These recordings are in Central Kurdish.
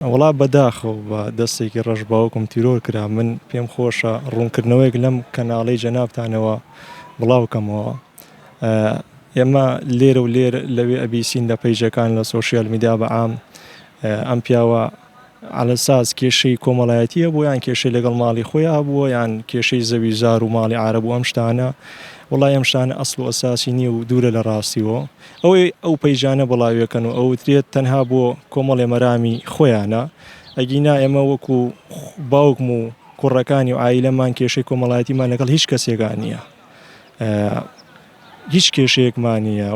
وەڵا بەداخەوە بە دەستێکی ڕەش باوکم تیرۆر کرا من پێم خۆشە ڕوونکردنەوەیەک لەم کەناڵەی جەنابتانەوە بڵاو کەمەوە ئێمە لێرە و لێر لەوێ ئەبیسین لە پەیجەکان لە سۆشیال میدیا بە عام ئەم پیاوە عەلەساس کێشەی کۆمەڵایەتی هەبوو یان کێشەی لەگەڵ ماڵی خۆی هەبووە یان کێشەی زەوی زار و ماڵی عارەب و ئەم شتانە وەڵای ئەم شتانە ئەسڵ و ئەساسی نییە و دوورە لە ڕاستیەوە ئەوەی ئەو پەیجانە بڵاویەکەن و ئەوترێت تەنها بۆ کۆمەڵێ مەرامی خۆیانە ئەگینا ئێمە وەکو باوکم و کوڕەکانی و عایلەمان کێشەی کۆمەڵایەتیمان لەگەڵ هیچ کەسێکا نییە هیچ کێشەیەکمان نییە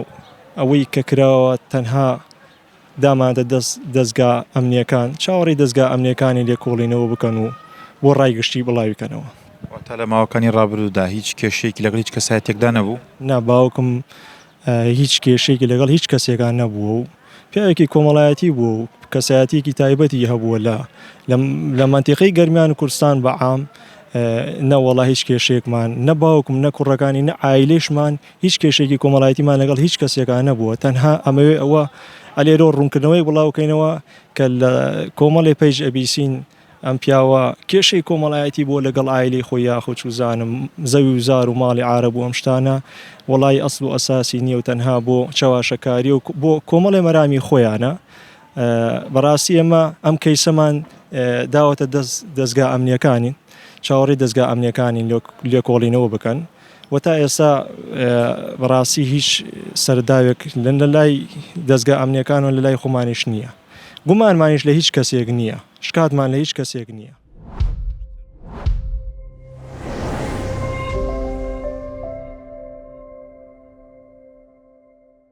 ئەوەی کە کراوە تەنها دامانەتە دەست دەزگا ئەمنییەکان، چاوەڕێی دەزگا ئەمنییەکانین لێکۆڵینەوە بکەن و بۆ ڕای گشتی بڵاوی کەنەوە. واتە لە ماوەکانی ڕابردوودا هیچ کێشەیەکی لەگەڵ هیچ کەسایەتیەکدا نەبوو؟ نا باوکم هیچ کێشەیەکی لەگەڵ هیچ کەسێکا نەبووە و پیاوێکی کۆمەڵایەتی بووە و کەسایەتیەکی تایبەتی هەبووە لە لە مەنتیقەی گەرمیان و کوردستان بە عام نەوەڵا هیچ کێشەیەکمان نە باوکم نە کوڕەکانی نە عایلەیشمان هیچ کێشەیەکی کۆمەڵایەتیمان لەگەڵ هیچ کەسێکا نەبووە تەنها ئەمەوێ ئەوە ئەلێرۆ ڕوونکردنەوەی بڵاوکەینەوە کە لە کۆمەڵی پەیج ئەبیسین ئەم پیاوە کێشەی کۆمەڵایەتی بۆ لەگەڵ عایلەی خۆی یاخۆ چوزانم زەوی و زار و ماڵی عارەب و ئەم شتانە وەڵایی ئەسڵ و ئەساسی نییە و تەنها بۆ چەواشەکاری و بۆ کۆمەڵێ مەرامی خۆیانە بەڕاستی ئێمە ئەم کەیسەمان داوەتە دەست دەزگا ئەمنیەکانین چاوەڕێی دەزگا ئەمنیەکانین لێکۆڵینەوە بکەن و تا ئێستا بەڕاستی هیچ سەرداوێک لە لای دەزگا ئەمنیەکان و لە لای خۆمانیش نییە گومانمانیش لە هیچ کەسێک نییە شکاتمان لە هیچ کەسێک نییە.